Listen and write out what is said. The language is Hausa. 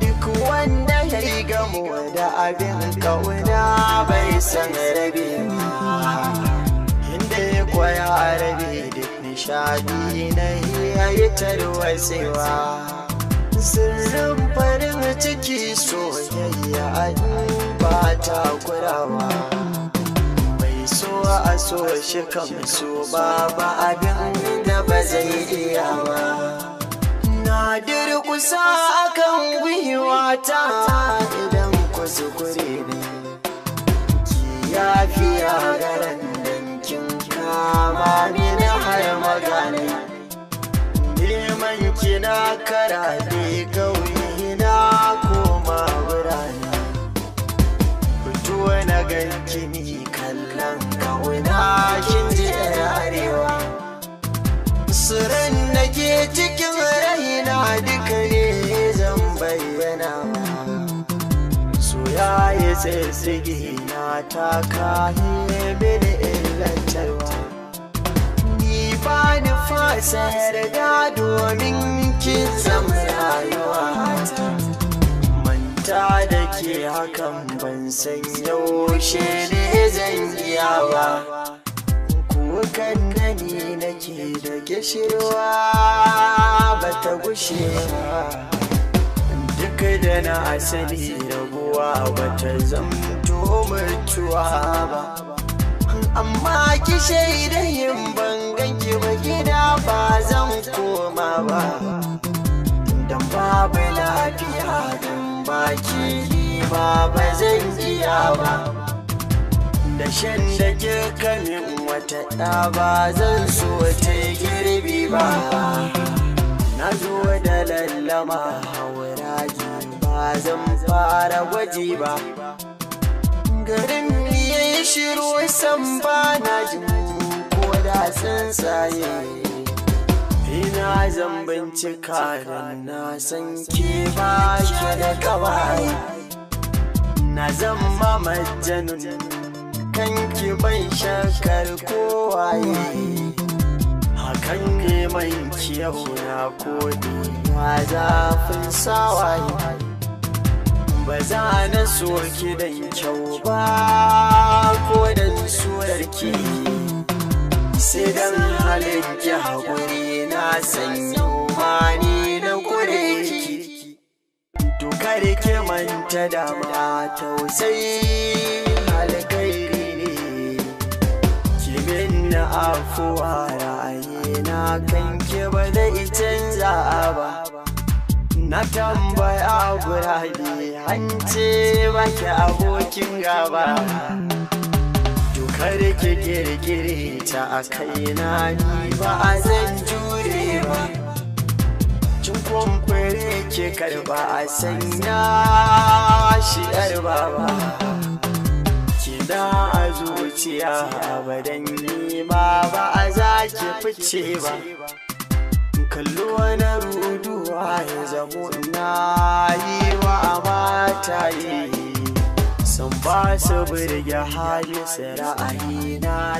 Duk wanda ya yi gamo da abin kauna bai san rabewa, inda ya kwaya rabe duk nishadi na yayi tarwatsewa. Sirrin farin ciki soyayya ba ta kurawa, mai so a so shi kam so ba abin da ba zai iya ba. Na durƙusa akan gwiwata idan kuskure ne, ki yafiya garan dankin kama mini har magana. Neman kina karaɗe ƙauye na koma birane, fito na ganki ni kallon kauna kin ji arewa. Sirrin da ke cikin raina duka ne zan bayyana, so ya yi tsitsige na taka mini illantarwa. Ni ba ni fasa yarda domin kin zama rayuwa, manta da ke hakan ban san yaushe ne zan iya ba. Kukan da ni nake da gishirwa ba ta gushe ba, duk da na asali rabuwa ba ta zamto mutuwa ba. Amma ki shaida yin bangan ki ba gida ba zan koma ba, dan babu lafiya dan baki ba ba zan iya ba. Da shan da kika min wata ɗa ba zan so ta girbi ba. Na zo da lallama hauraji ba zan fara gwaji ba. Garin ya yi shiru san ba na jin ko da tsuntsaye. Ina zan bincika da na san ke ba ke da kawaye. Na zama majanun kanki ban shakar kowaye. Hakan neman kiyau na kodi na zafin sawaye. Ba za na so ki dan kyau ba ko dan surarki, sai dan halin ki haƙuri na san yau ma ni na kure ki. To kar ki manta da ma tausayi alkhairi ne, ki min na afuwa ra'ayina kanki ba zai canza ba. Na tambaya gurabe an ce baki abokin gaba. To kar ki kirkire ta a kaina ni ba a zan jure ba. Kin kwamfure ki karba a sanya shi yar baba. Kina a zuciya abadan ni ma ba a za ki fice ba. Kallo na ruduwa ya zamo na yi wa mata yi, sun ba su birge hali su ra'ayi na.